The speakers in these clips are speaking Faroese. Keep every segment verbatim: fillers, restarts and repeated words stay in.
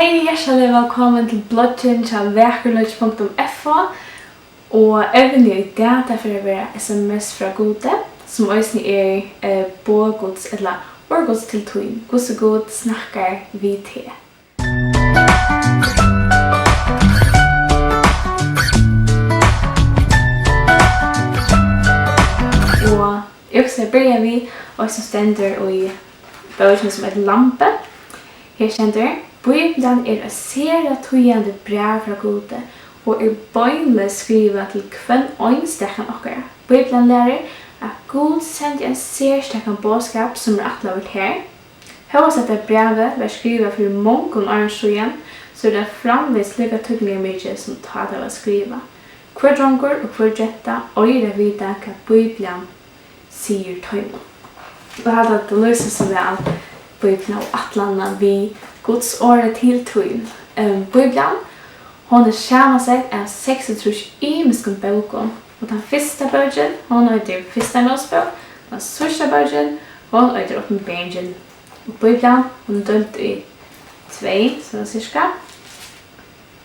Hey, hjartaliga vælkomin til bloggin hjá vakurleiki punktum f o. Og evnið í dag, tað fer at vera S M S frá Gudi, sum eisini er, eh, boð Guds, ella orð Guds til tín, hvussu Gud snakkar við teg. Og eg hugsi at byrja við, og sum stendur í bókini, sum eitur Lambið. Her stendur: Bíblian er eitt sera týðandi bræv frá Gudi og er beinleiðis skrivað til hvønn einstakan okkara. Bíblian lærir, at Gud sendi ein serstakan boðskap, sum er ætlaður tær. Hóast hetta brævið var skrivað fyri mongum árum síðan, so er tað framvegis líka týdningarmikið, sum tá tað var skrivað. Hvør drongur og hvør genta eigur at vita, hvat Bíblian sigur teimum. Og eg haldi, at tað lýsir so væl Bíbliuna og ætlanina við Guds orði til tín. Ehm, Bíblian, hon er samansett av seksogtrýss ymiskum bókum, og tann fyrsta bókin, hon eitur Fyrsta Mósebók, tann síðsta bókin, hon eitur Opinberingin. Og Bíblian, hon er deilt í tvey, so cirka.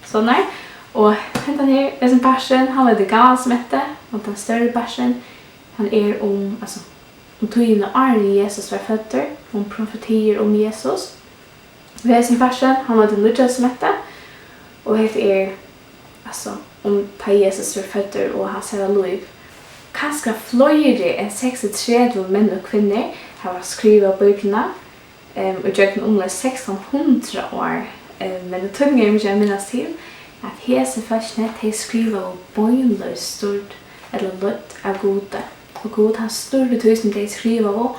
Sovorðið. Og hendan her, hesin parturin, hann eitur Gamla Testamenti, og tann størri parturin, hann er um, altso, um tíðina áðrenn Jesus var føddur, um profetiir um Jesus. Og hesin parturin, hann eitur Nýggja Testamenti, og hetta er, altso, um tá Jesus var føddur og hansara lív. Kanska fleiri enn seksogtretivu menn og kvinnur hava skrivað Bíbliuna, em, í gjøgnum umleið sekstan hundrað ár, em, men tað týdningarmikið at minnast til, at hesi fólkini, tey skrivaðu beinleiðis stýrd ella leidd av Gudi. Og Gud, hann stýrdi tí, sum tey skrivaðu,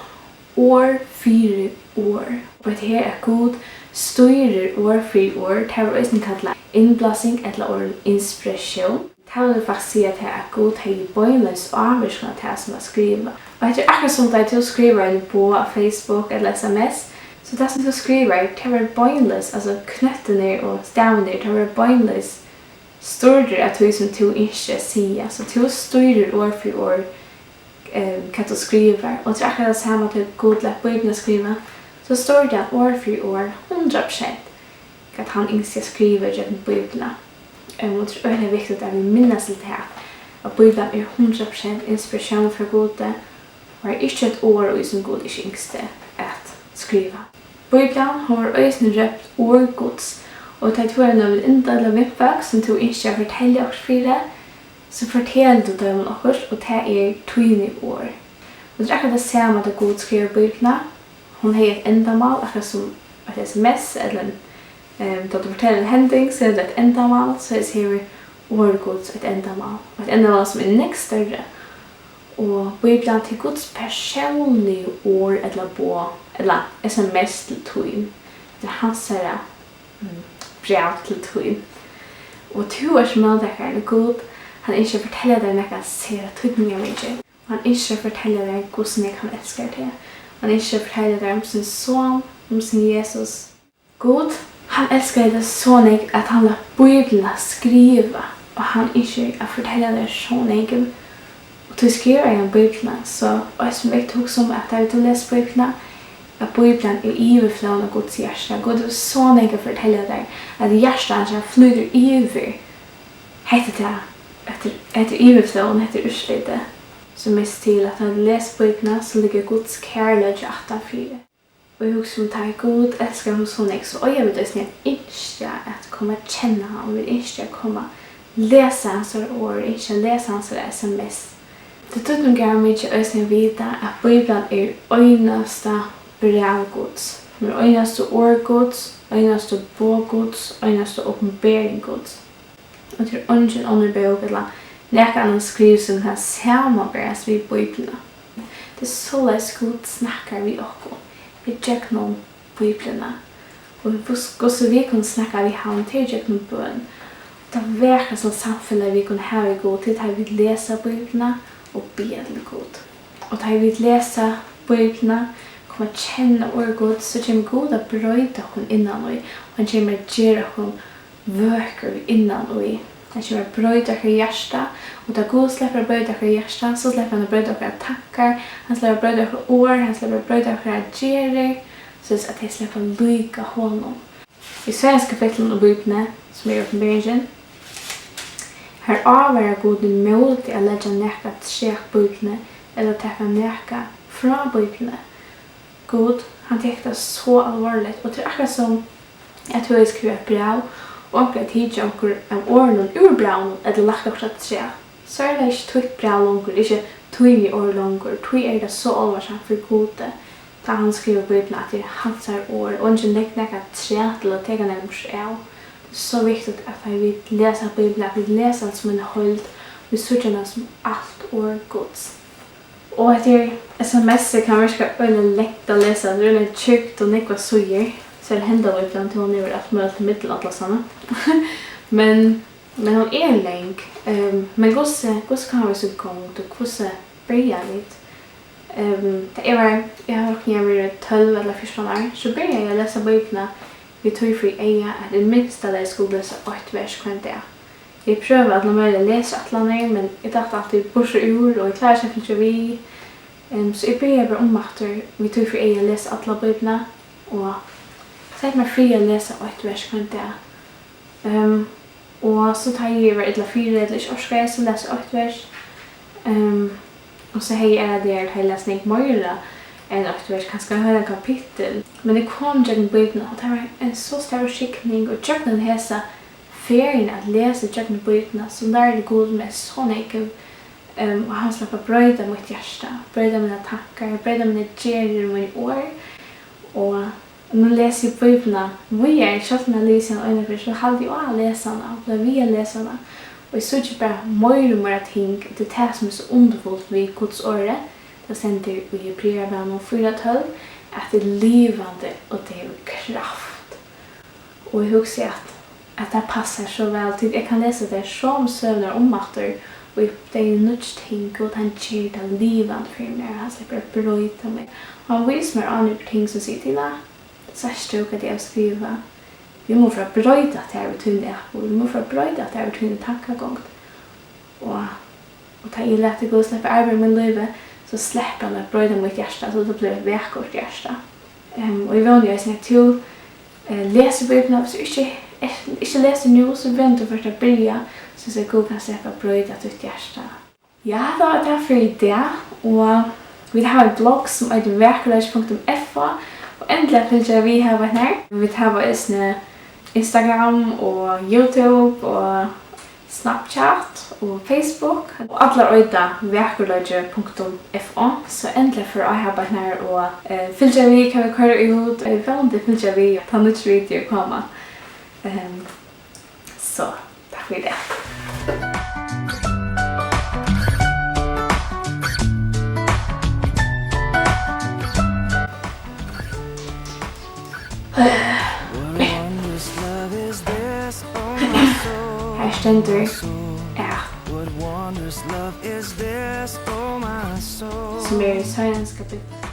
orð fyri orð. Og hetta her, at Gud stýrir orð fyri orð, tað verður eisini kallað innblásing ella orðið inspiratión. Tað vil faktiskt siga tað, at Gud hevði beinleiðis ávirkan á tað, sum var skrivað. Og hetta er akkurát sum, tá tú skrivar eini boð á Facebook ella S M S, so tað, sum tú skrivar, tað verður beinleiðis, altso knøttirnir og stavirnir, tað verður beinleiðis stýrdir av tí, sum tú ynskir at siga. So tú stýrir orð fyri orð, eh, hvat tú skrivar. Og tað er akkurát tað sama, tá Gud læt Bíbliuna skriva, so stýrdi hann orð fyri orð, hundrað prosent, hvat hann ynskti at skriva gjøgnum Bíbliuna. Em, og tað er øgiliga viktigt, at vit minnast til tað, at Bíblian er hundrað prosent inspiratión frá Gudi, og er ikki eitt orð í, sum Gud ikki ynskti at skriva. Bíblian, hon verður eisini rópt orð Guds, og tá tú hevur nøvn, inndøla viðfak, sum tú ynskir at fortelja okkurt fyri, so fortelur tú teimum okkurt, og tað er tíni orð. Og tað er akkurát tað sama, tá Gud skrivar Bíbliuna. Hon hevði eitt endamál, akkurát sum eitt S M S ella ein, ehm, tá tú fortelur ein hending, so hevur tað eitt endamál, soleiðis hevur orð Guds eitt endamál. Og eitt endamál, sum er nógv størri. Og Bíblian, tað er Guds persónligu orð ella boð, ella S M S til tín. Tað er hansara, mm, bræv til tín. Og tú ert móttakarin, og Gud, hann ynskir at fortelja tær nakað sera týdningarmikið. Og hann ynskir at fortelja tær, hvussu nógv hann elskar teg. Og hann ynskir at fortelja tær um sín son, um sín Jesus. Gud, hann elskar teg so nógv, at hann læt Bíbliuna skriva, og hann ynskir at fortelja tær so nógv. Og tú skrivar í Bíbliuna, so eisini viktigt at hugsa um, at tá tú lesur Bíbliuna, at Bíblian er yvirflóðin av Guds hjarta. Gud hevur so nógv at fortelja tær, at hjarta hansara flýtur yvir. Hetta er tað, hetta er, hetta er yvirflóðin, hetta er úrslitið, sum er til, at tá tú lesur Bíbliuna, so liggur Guds kærleiki aftan fyri. Og eg hugsi um, tá ið Gud elskar okkum so nógv, so eiga vit eisini at ynskja at koma at kenna hann. Vit ynskja at koma at lesa hansara orð, ynskja at lesa hansara S M S. Tað er týdningarmikið eisini at vita, at Bíblian er einasta bræv Guds. Hon er einasta orð Guds, einasta boð Guds, einasta opinbering Guds. Og tað er eingin onnur bók ella nakað annað skriv, sum kann samanberast við Bíbliuna. Tað er soleiðis, Gud snakkar við okkum, ígjøgnum Bíbliuna. Og hvus-, hvussu vit kunnu snakka við hann, tað er ígjøgnum bøn. Tað vakrasta samfelag, vit kunnu hava við Gud, tað er, tá vit lesa Bíbliuna og biðja til Gud. Og tá vit lesa Bíbliuna, koma at kenna orð Guds, so kemur Gud at broyta okkum innan í, og hann kemur at gera okkum vøkur innan í. Hann kemur at broyta okkara hjarta, og tá Gud sleppur at broyta okkara hjarta, so sleppur hann at broyta okkara tankar, hann sleppur at broyta okkara orð, hann sleppur at broyta okkara gerðir, soleiðis at tey sleppa at líka honum. Í seinasta kapitlinum í Bíbliuni, sum er Opinberingin, har ávarar Gud ímóti at leggja nakað afturat Bíbliuni ella taka nakað frá Bíbliuni. Gud, hann tekur tað so alvorligt, og tað er akkurát sum at tú hevði skrivað eitt bræv, og onkur hevði tikið onkur av orðunum úr brævinum ella lagt okkurt afturat. So er tað ikki títt bræv longur, ikki tíni orð longur, tí er tað so álvarsamt fyri Gudi, tá hann skrivar í Bíbliuna, at tað er hansara orð, og eingin leggur nakað afturat ella tekur nakað burtur av. Tað er so viktigt, at tá vit lesa Bíbliuna, at vit lesa hana sum eina heild, vit síggja hana sum alt orð Guds. Og hetta her S M S kann virka øgiliga langt at lesa, tað er øgiliga tjúkt og nógvar síður, so er henda Bíblian, hon hevur alt møguligt í millum allastaðni. Men, men hon er lang. Ehm, men hvussu, hvussu koma vit so í gongd, og hvussu byrja vit? Ehm, tá eg var, eg havi roknað, eg havi verið tólv ella fjúrtan ár, so byrjaði eg at lesa Bíbliuna við tí fyri eyga, at í minsta lagi skuldi lesa eitt vers hvønn dag. Eg prøvi allar møguligar lesiætlanir, men eg datt altíð burtur úr, og eg klári ikki at fylgja við. Ehm, so eg byrjaði bara umaftur við tí fyri eyga at lesa alla Bíbliuna, og sett mær fyri at lesa eitt vers hvønn dag. Ehm, og so tá eg var illa fyri ella ikki orkaði, so las eg eitt vers. Ehm, og so hevði eg aðrar dagar, tá eg las nógv meira enn eitt vers, kanska ein heilan kapittul. Men eg kom gjøgnum Bíbliuna, og tað var ein so stórur skikning, og gjøgnum hesa ferðina at lesa gjøgnum Bíbliuna, so lærdi Gud meg so nógv, ehm, og hann slapp at broyta mítt hjarta, broyta mínar tankar, broyta mínar gerðir og míni orð. Og nú lesi eg Bíbliuna víðari, sjálvt um eg havi lisið hana eina ferð, so haldi eg á at lesa hana, og blívi við at lesa hana. Og eg síggi bara meira og meira ting, og tað er tað, sum er so undurfult við Guds orði. Tað stendur í Hebrearabrævinum fýra tólv, at tað er livandi og tað hevur kraft. Og eg hugsi, at, at tað passar so væl, tí eg kann lesa tær somu søgurnar umaftur, og eg uppdagi nýggj ting, og hann ger tað livandi fyri mær, hann sleppur at broyta meg. Og hann vísir mær á nøkur ting, sum sigur, Tina, sært tú, hvat eg havi skrivað? Vit mugu fara at broyta tær við tíni atburð, vit mugu fara at broyta tær við tíni tankagongd. Og, og tá eg lati Gud sleppa at arbeiða í mínum lívi, so sleppur hann at broyta mítt hjarta, so tað blívur eitt vakurt hjarta. Ehm, og eg vóni eisini, at tú, eh, lesur Bíbliuna. Hvis tú ikki, eh, ikki lesur nú, so vóni tú fert at byrja, so at Gud kann sleppa at broyta títt hjarta. Ja, tað var tað fyri í dag, og vit hava ein blogg, sum eitur vakurleiki punktum f o, og endiliga fylgja við har, vit hava eisini Instagram og YouTube og Snapchat og Facebook, og allar eita vakurleiki punktum f o, so endiliga fylg við har og, eh, fylgja við, hvat vit koyra út, og vónandi fylgja við, tá nýggj video koma. Ehm, so, takk fyri í dag. Her stendur, at, sum er í seinasta kapitli.